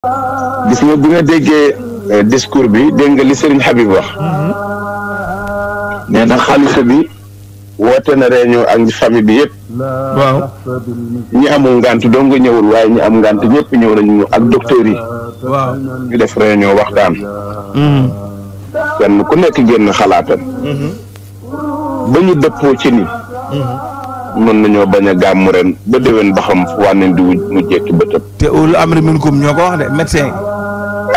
gis nga bi nga déggee discours bi dégg nga li Serigne Habib wax nee na xalifa bi woote na réunion ak famille bi yëpp waaw ñi amul ngant doo nga ñëwul waaye ñi am ngant ñëpp ñëw nañu ak docteur yi waaw ñu def réunion waxtaan kenn ku nekk génn xalaatam ba ñu dëppoo ci ni mën nañoo bañ a gàmmu ren ba déwén ba xam fu wànneen di mu jekki bëtëb te ul amri minkum ñoo ko wax de médecin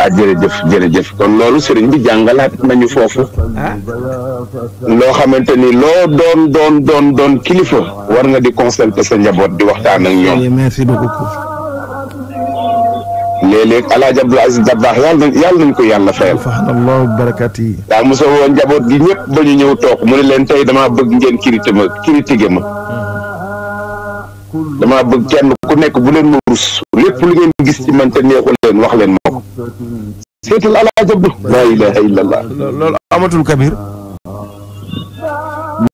ah jërëjëf kon loolu sëriñ bi jàngalaat nañu foofu loo xamante ni loo doon kilifa war nga di consulter sa njaboot di waxtaan ak ñoom merci beaucoup léeg-léeg Alaaji Abdul Aziz Dabakh yàlla nañ ko yàlla fayal allahu barakati daa mosa woo njaboot gi ñëpp ba ñu ñëw toog mu ne leen tey damaa bëgg ngeen critiquer ma damaa bëgg kenn ku nekk bu leen ma rus lépp lu ngeen gis ci man te neexu leen wax leen ma ko seetal Alaaji Abdu laa ilaha illallah loolu amatul Kabir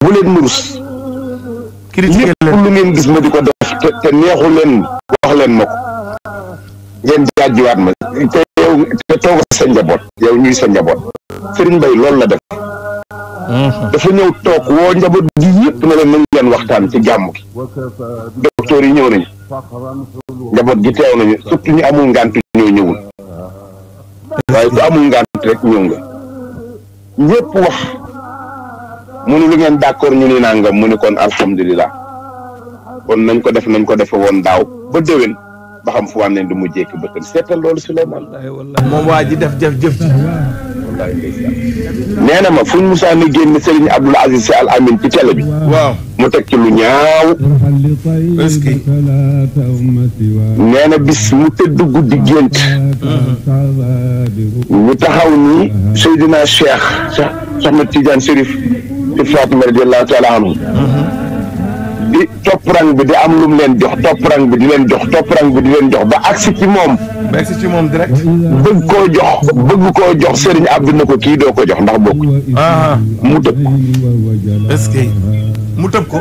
bu leen ma rus critiquer lépp lu ngeen gis ma di ko def te neexu leen wax leen ma ko ngeen jaajuwaat ma te yow te tooga sa njaboot yow ñuy sa njaboot Serigne Mbaye loolu la def dafa ñëw toog woo njaboot gi yëpp na leen nañ leen waxtaan ci jàmm gi docteur yi ñëw nañu njaboot gi teew nañu surtout ñu amul ngànt ñoo ñëwul waaye ku amul ngànt rek ñëw nga ñëpp wax mu ni lu ngeen d'accord ñu ni nangam mu ni kon alhamdulilah kon nañ ko defe woon daaw ba déwén ba xam fu wànneen di mu jékki bëtal seetal loolu Souleymane moom waa ji def jëf ji wallaay ndeysaan nee na ma fuñ musaa ni génn Serigne Abdoul Aziz Sy Al Amine ci télé bi waaw mu teg ci lu ñaaw est-ce que nee na bis mu tëdd guddi gént ñu taxaw ni Seydina Cheikh Ahmed Tidiane Chérif ci Fatima radiyallahu taala anhu di topp rang bi di am lu mu leen jox topp rang bi di leen jox ba agsi ci moom direct bëgg koo jox Serigne Abdou na ko kii doo ko jox ndax bokk mu tëb est-ce que mu tëb ko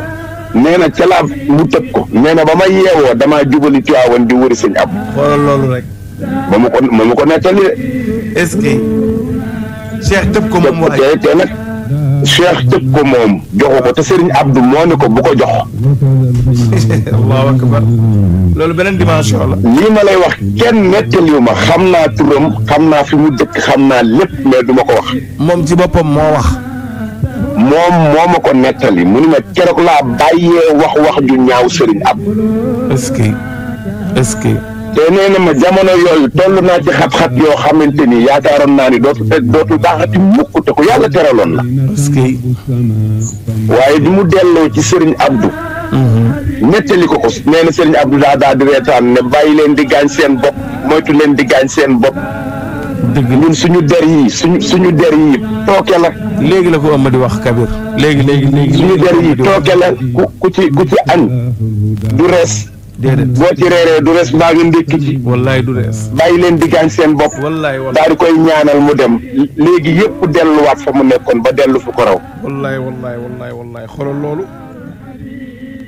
nee na ca laa mu tëb ko nee na ba ma yeewoo damaa jubali Tiwaawan di wëri sëñ Abdou xoolal loolu rek ba ma ko nettali de est-ce que Cheikh tëb ko moom waay te nag Cheikh tëb ko moom joxu ko te Serigne Abdou moo ne ko bu ko jox allahu akbar loolu beneen dimension la lii ma lay wax kenn nettaliwu ma xam naa turam xam naa fi mu dëkk xam naa lépp mais du ma ko wax moom ci boppam moo wax moom moo ma ko nettali mu ni ma keroog laa bàyyee wax ju ñaaw Serigne Abdou est-ce que te nee na ma jamono yooyu toll naa ci xat-xat yoo xamante ni yaakaaroon naa ni dootul baaxati mukk te ko yàlla teraloon la est-ce que waaye bi mu delloo ci Serigne Abdou nettali ko nee na Serigne Abdou daa di reetaan ne bàyyi leen di gaañ seen bopp moytu leen di gaañ seen bopp dëgg ñun suñu der yi tooke la léegi la ko am di wax Kabir léegi suñu der yi tooke la ku ci añ du rees déedéet boo ci reeree du rees mbaa nga ndékki ci wallaay du rees bàyyi leen di gaañ seen bopp wallaay daal di koy ñaanal mu dem léegi yëpp delluwaat fa mu nekkoon ba dellu fu ko raw wallaay xoolal loolu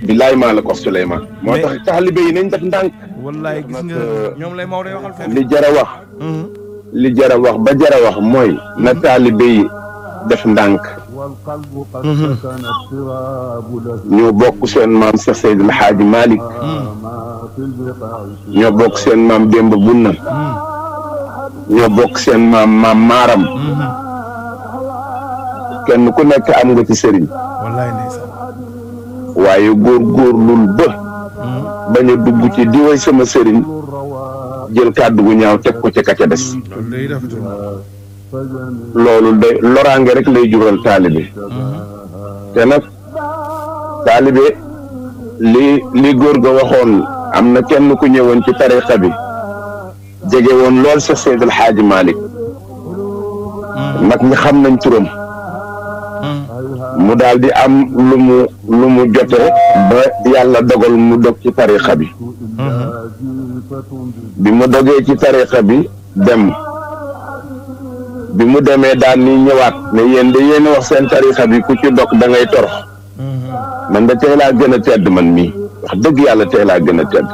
bilaay maa la ko Souleymane moo tax taalibe yi nañ def ndànk wallaay gis nga ñoom lay Maodo waxal fenn li jara wax ba jara wax mooy na taalibe yi def ndànk ñoo bokk seen maam Cheikh Seydil Hadji Malick ñoo bokk seen maam Demba Bunna ñoo bokk seen maam Maaram kenn ku nekk am nga ci sëriñ wallaay ndeysaan waaye góorgóorlul ba bañ a dugg ci diway sama sëriñ jël kàddu gu ñaaw teg ko ca ka ca des loolu de loraange rek lay jural taalibe te nag taalibe li góor ga waxoon am na kenn ku ñëwoon ci tariqa bi jege woon lool Cheikh Seydil Hadji Malick nag ñi xam nañ turam mu daal di am lu mu jote ba yàlla dogal mu dog ci tariqa bi bi mu dogee ci tariqa bi dem bi mu demee daal ni ñëwaat ne yéen de yéen wax seen tarixa bi ku ci dog da ngay torox man de tey laa gën a tedd man mii wax dëgg yàlla tey laa gën a tedd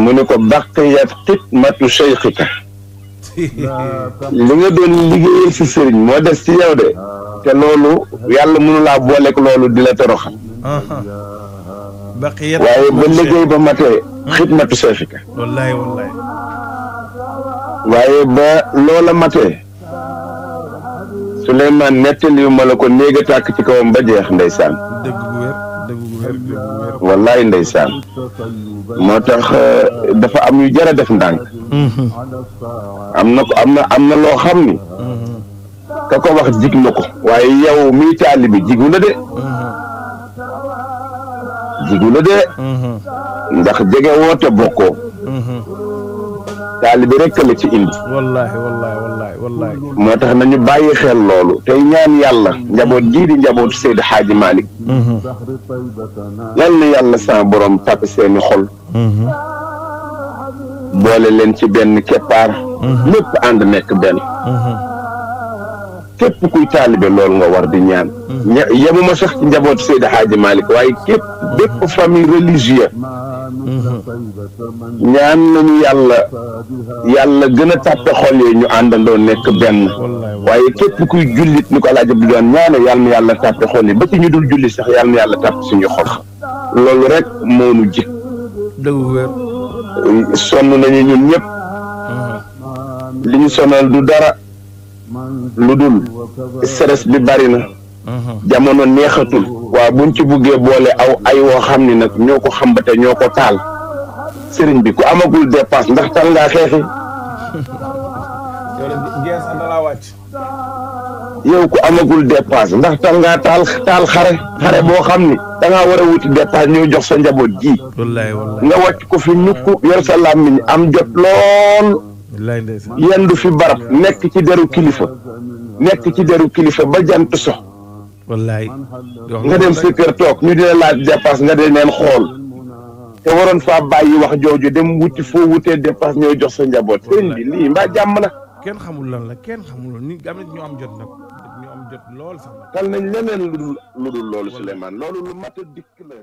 mu ne ko baqiyat xidmatu cheikhika li nga doon liggéeyal si sëriñ moo des ci yow de te loolu yàlla mënu laa booleeg loolu di la toroxal baqiyat waaye ba liggéey ba matee xidmatu cheikhika wallahi wallahi waaye ba loola matee Souleymane nettali ma la ko néega tàkk ci kawam ba jeex ndeysaan dëgg gu wér dëgg gu wér dëgg gu wér wallaay ndeysaan moo tax dafa am yu jar a def ndànk am na loo xam ni ka ko wax jig na ko waaye yow miy taalibi jigu la de ndax jege woote bokkoo taalibi rekk la ci indi wallahi moo tax nañu bàyyi xel loolu tey ñaan yàlla njaboot gii di njabootu Seydi Hadji Malick yal na yàlla sa borom tàpp seeni xol boole leen ci benn keppaar lépp ànd nekk benn képp kuy taalibe loolu nga war di ñaan yemuma sax ci njabootu Seydi Hadji Malick waaye bépp famille religieuse ñaan nañu yàlla gën a tàppe xol yi ñu àndandoo nekk benn waaye képp kuy jullit ni ko El Hadj Abdou doon ñaane yàlla na yàlla tàppe xol yi ba ci ñu dul jullit sax yàlla na yàlla tàppe suñu xol loolu rek moo nu jik sonn nañu ñun ñëpp li ñu sonal du dara lu dul stress bi bari na jamono neexatul waaw buñ ci buggee boole ay woo xam ni nag ñoo ko xam ba te ñoo ko taal sëriñ bi ku amagul dépasse ndax tal ngaa xeexi yow ku amagul dépasse ndax tal ngaa taal xare boo xam ni da ngaa war a wuti dépasse ñëw jox sa njaboot ji nga wàcc ko fi ñukk yor sa làmmiñ am jot lool yendu fi barab nekk ci deru kilifa ba jant so wallaay nga dem sa kër toog ñu dina laaj dépasse nga de neen xool te waroon faa bàyyi wax jooju dem wuti foo wutee dépasse ñëw jox sa njaboot sëñ bi lii mbaa jàmm la kenn xamul lan la kenn xamul ni am na ñu am jot nag ñu am jot lool sax tal nañ leneen lu dul loolu Souleymane loolu lu mat a dikk la